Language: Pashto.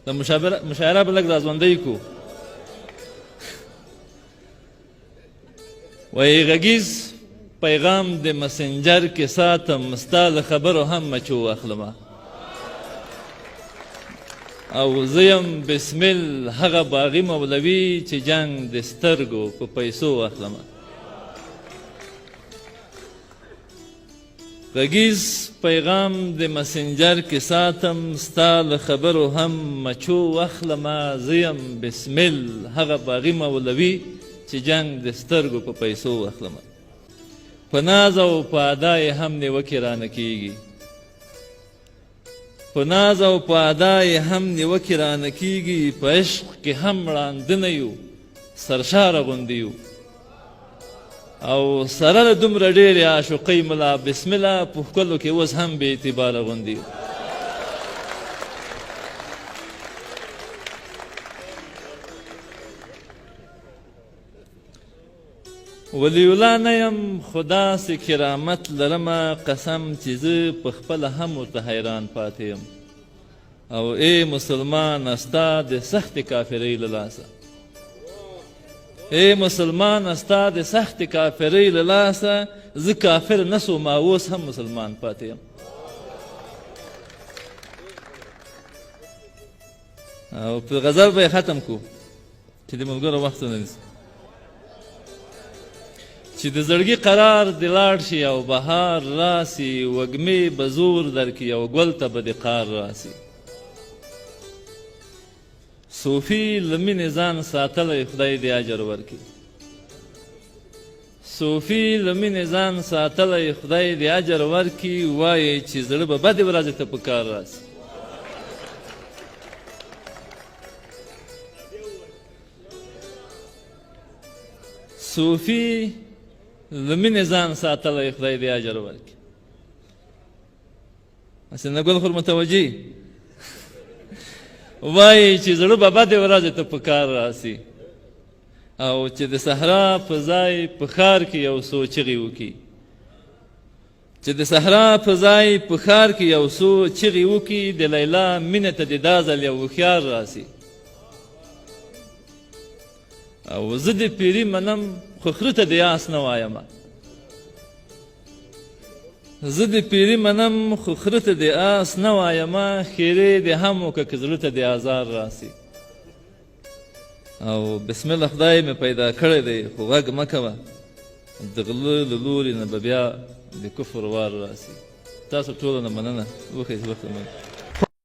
د مشاعره به لږ راژوندۍ کو. وایي غږیز پیغام د مسنجر کې ساتم، ستا له خبرو هم مچو اخلمه، او زه یم بسمل هغه باغي مولوي چې جنګ د سترګو په پیسو اخلمه. غږیز پیغام د مسنجر کې ساتم، ستا له خبرو هم مچو واخلمه، زه یم بسمل هغه باغي مولوي چې جنګ د سترګو په پیسو واخلمه. په ناز او په ادا یې هم نیوکې رانه کیږي، په ناز او په ادا یې هم نیوکې رانه کیږي، په عشق کې هم ړانده نه یو، سرشاره غوندې یو، او سره له دومره ډېرې عاشقۍ ملا بسم الله په ښکلو کې اوس هم بې اعتباره غوندې یو. ولی الله نه یم خو داسې کرامت لرمه، قسم چې زه په خپله هم ورته حیران پاتې یم. او ای مسلمانه ستا د سختې کافرۍ له لاسه، ای مسلمانه ستا د سختې کافرۍ له لاسه زه کافر نه سوم، اوس هم مسلمان پاتې یم. او په غزل به یې ختم کو چې د ملګرو وخت ونه نیسي. چې د زړګي قرار دې لاړ شي او بهار راسي، وږمې به زور درکړي او ګل ته به د قار راسي. صوفي له مینې ځان ساتلی خدای دې اجر ورکړي، صوفي له مینې ځان ساتلی خدای دې اجر ورکړي، وایي چې زړه به بدې ورځې ته په کار راسي. صوفي له مینې ځان ساتلی خدای دې اجر ورکړي. هسې نه ګل خور متوجي وایي چې زړه به بدې ورځې ته په کار راسي، او چې د صحرا په ځای په ښار کې یو څو چغې وکړي، چې د صحرا په ځای په ښار کې یو څو چغې وکړي، د لیلا مینې ته د دا ځل یو هوښیار راسي. او زه د پیري منم خو خره ته د یاس نه وایم، زه د پیري منم خو خره ته د آس نه وایم، ښېرې دې هم وکړه که زړه ته د ازار راسي. او بسم الله خدای مې پیدا کړی دی خو غږ مه کوه، د غله له لوري نه به بیا د کفر وار راسي. تاسو ټولو نه مننه، وښئ وخت مننه.